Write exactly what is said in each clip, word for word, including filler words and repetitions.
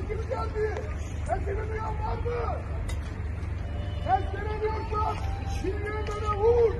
Kim geldi? Sesini duyan var mı? Sesini duyarsan, şimdi yerlere vur.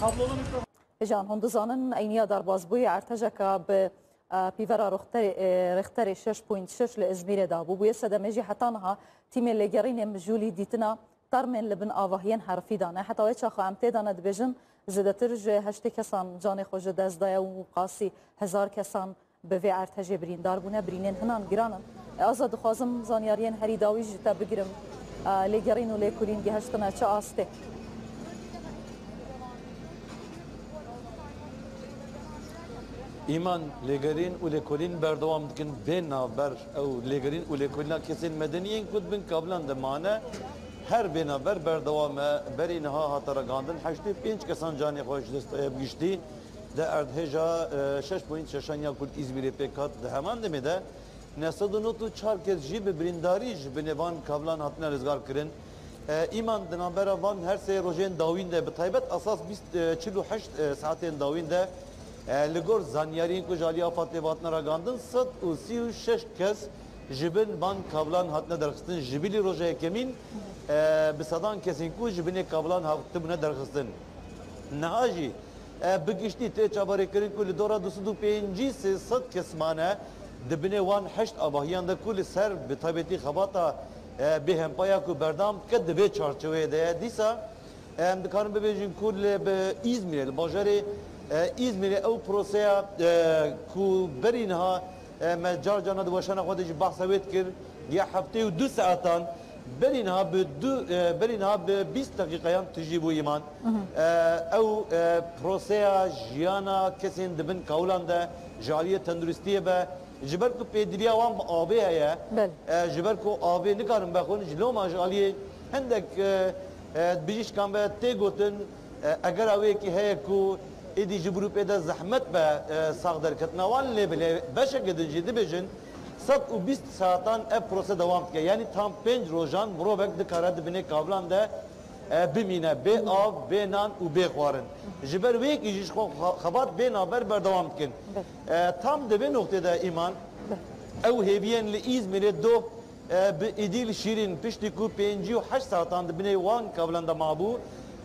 Tablolı mikrofon. Hêjan, hûn dizanin, eyniya derbazbûyî erdhejeke bi, e, pîvera rixterê, e, rixterê şeş point şeş li Îzmîrê dabû. Bûye sedemê jî heta niha tîmê lêgerînê mijûlî dîtina termên li bin avahiyên herifî de ne. Heta wê çaxa em tê de ne dibêjin, zêdetir ji heştê kesan canê xwe ji dest daye û qasî hezar kesan bi vê erdhejê birîndar bûne, birînên hinan giran in. Ez dixwazim zanyariyên herî dawî ji te bigirim. Lêgerîn û lêkolîn gihiştine çi astê? Îman, lêgerîn û lêkolîn berdewam dikin. Bê navber ew lêgerîn û lêkolîna kesên medenî yên ku di bin kavilan de mane, her bê navber berdewam e. Berî niha hate ragihandin heştê pênc kesan canê xwe ji dest daye bi giştî. Di erdhêja, e, şeş point şeşan ya ku li Îzmîrê pêk hat, di heman demê de neh sed û nod û çar kes jî bi birîndarî ji binê van kavilan hatine rizgar kirin. E, Îman, di navbera van her sê rojên dawîn de, bi taybet esas bîst, e, çil û heşt, e, saetên dawîn de, e, li gor zanyariyên ku ji alî AFADê hatine ragihandin, sed û sî û şeş kes ji bin van kavilan hatine derxistin. Ji bilî roja yekemîn, e, bi sedan kesên ku ji binê kavilan hatibûne derxistin. Niha jî, e, bi giştî tê çaverêkirin ku li dora du sed û pêncî sê sed kes mane di binê wan heşt avahiyan de ku li ser bi taybetî xebata, e, bêhempa ya ku berdewam dike di vê çarçoveyê de ye. Dîsa, e, em dikarin bibêjin ku li, bi Îzmîrê, li bajarê, e, Îzmîrê ew proseya, e, ku berî niha, e, me car carna di weşana xwe de jî behsa wê dikir, ya heftê û du saetan, Berî niha bi du, e, berî niha bi bîst deqîqeyan tijî bû Îman. E, ew, e, proseya jiyana kesên di bin kawilan de ji aliyê tenduristiyê be, ji ber ku pêdiriya wan bi avê heye, Belê. e, ji ber ku avê nikarin vexwin, ji loma ji aliyê hindek, e, e, bijîşkan ve tê gotin, E, egera wê yekê heye ku êdî ji grûpê de zehmet be, e, sax derketina wan, lê bi lê beşeke din jî dibêjin sed û bîst saetan ev prose dewam dike. Yanî tam pênc rojan mirovek dikare di binê kavilan de, e, bimîne bê av, bê nan û bê xwarin. Ji ber wê yekê jî ji xwe xe-, xebat bê navber berdewam dikin. Be. E, tam di vê noqtê de Îman, Be. ew hêviyên li Îzmîrê doh E, bi Îdîl Şîrîn piştî ku pêncî û heşt saetan di binê wan kavilan de mabû,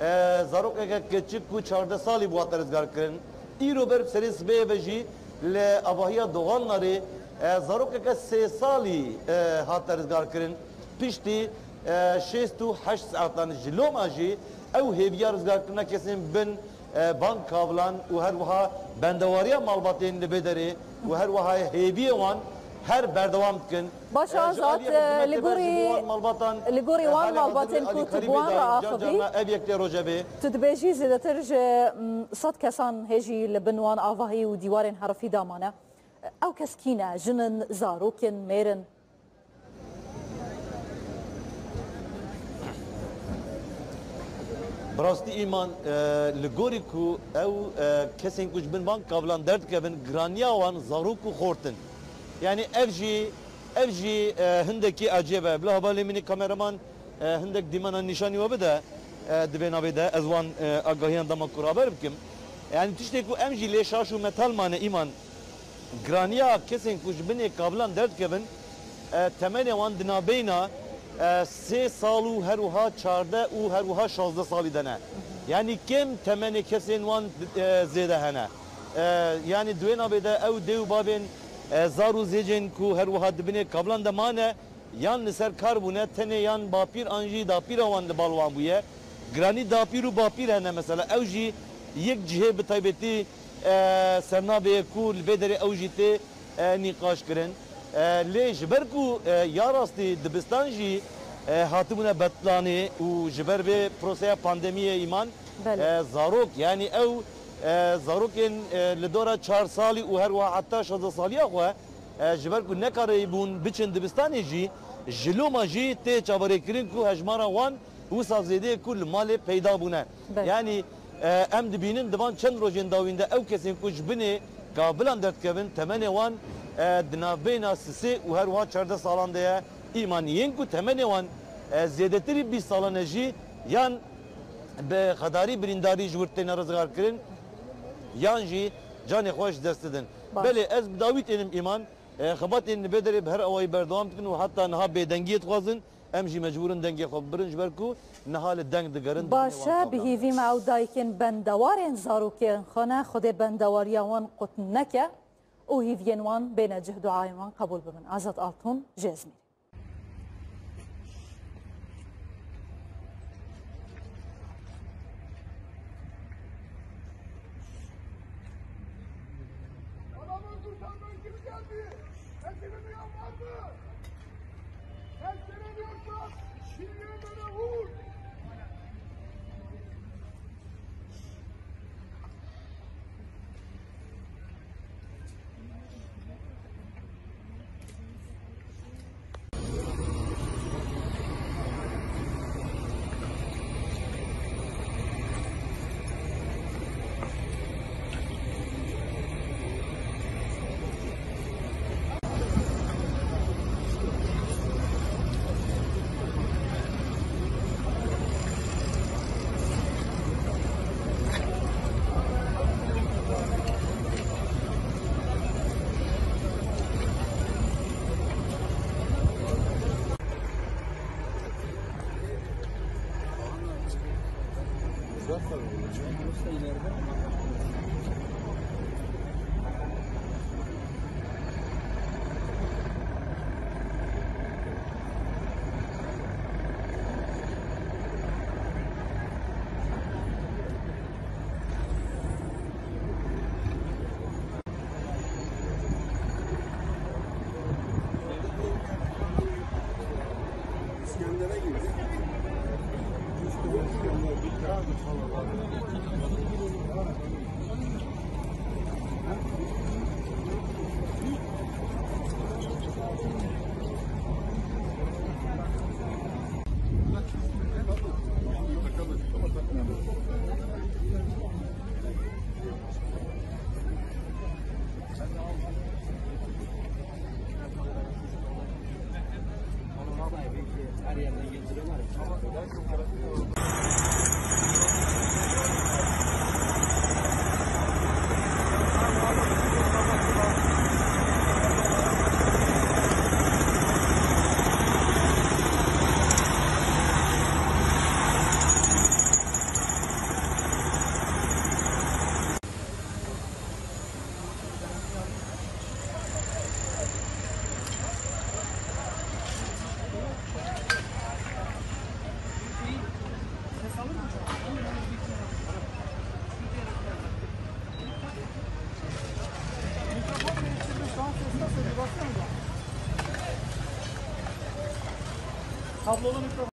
e, zarokeke keçik ku çardeh salî bû hate rizgarkirin. Îro ber bi serê sibê ve jî li avahiya Doğanlarê, e, zarokeke sê salî, e, hate rizgarkirin. Piştî, e, şêst û heşt saetan ji loma jî ew hêviya rizgarkirina kesên bin, e, van kavilan û her wiha bendewariya malbatên li vê derê û her wiha hêviyê wan her berdewam dikin. Baş e, ji Azad, aliyê e, li hikûmetê ve gorî, ji bo wan malbatan, li gorî e, wan halê malbatên hazirî ku tu Alîkarî bi wan re dayîn, axivî, carna ev yek tê rojevê. Tu dibêjî zêdetir ji, m, sed kesan hê jî li bin wan avahî û dîwarên herifî damane. Ew kes kî ne? Jin in, zarok in, mêr in? Bi rastî Îman, e, li gorî ku ew, e, kesên ku ji bin van kavilan derdikevin, giraniya wan zarok û xort in. Yanî ev jî, ev jî, e, hindekî ecêb e. Bila hevalê min ê kameraman, e, hindek dîmena nîşanî we bide, e, di vê navê de ez wan, e, agahiyan dema ku raber bikim. Yanî tiştê ku em jî lê şaş û metal mane Îman, giraniya kesên ku ji binê kavilan derdikevin, e, temenê wan di navbeyna, e, sê sal û her wiha çardeh û her wiha şazdeh salî de ne. Yanî kêm temenê kesên wan, e, zêde hene. E, yanî di wê navê de ew dê û bavên, e, zar û zêcên ku her wiha di binê kavilan de mane, yan li ser kar bûne, tenê yan bapîr an jî dapîra wan li bal wan bûye. Giranî dapîr û bapîr hene mesela. Ew jî yek cihê bi taybetî, e, sernavê ye ku li vê derê ew jî tê, e, nîqaş kirin. E, lê ji ber ku, e, ya rastî dibistan jî, e, hatibûne betlanê û ji ber vê proseya pandemiyê Îman, Belê. e, zarok, yanî ew, e, zarokên, e, li dora çar salî û her wiha heta şazdeh saliya xwe, e, ji ber ku nekaribûn biçin dibistanê jî, ji loma jî tê çaverêkirin ku hejmara wan wisa zêde ye ku li malê peyda bûne. Belê. Yanî, e, em dibînin di van çend rojên dawîn de ew kesên ku ji binê kavilan derdikevin, temenê wan, e, di navbeyna sisê û her wiha çardeh salan de ye. Îman yên ku temenê wan, e, zêdetirî bîst salan e jî yan bi xedarî birîndarî ji wir têne rizgarkirin, yan jî canê xwe ji dest didin. Baş. Belê, ez bi dawî tênim Îman, e, xebatên li vê derê bi her awayî berdewam dikin û heta niha bêdengiyê dixwazin, em jî mecbûr in dengê xwe bibirin, ji ber ku niha li deng digerin, dihinê wan Baş e, bi kavilan de. Hîvî me ew dayikên bendewarên zarokên xwe ne, Xwedê bendewariya wan qut neke û hîviyên wan bêne cih, duayên wan qebûl bibin. Azad Altun, ji Ezmîrê. Adam öldürsen ben kim geldi? Hepiniz uyan var mı? Seslenemiyorsan bir yerlere vur. Kablolu mikrofon.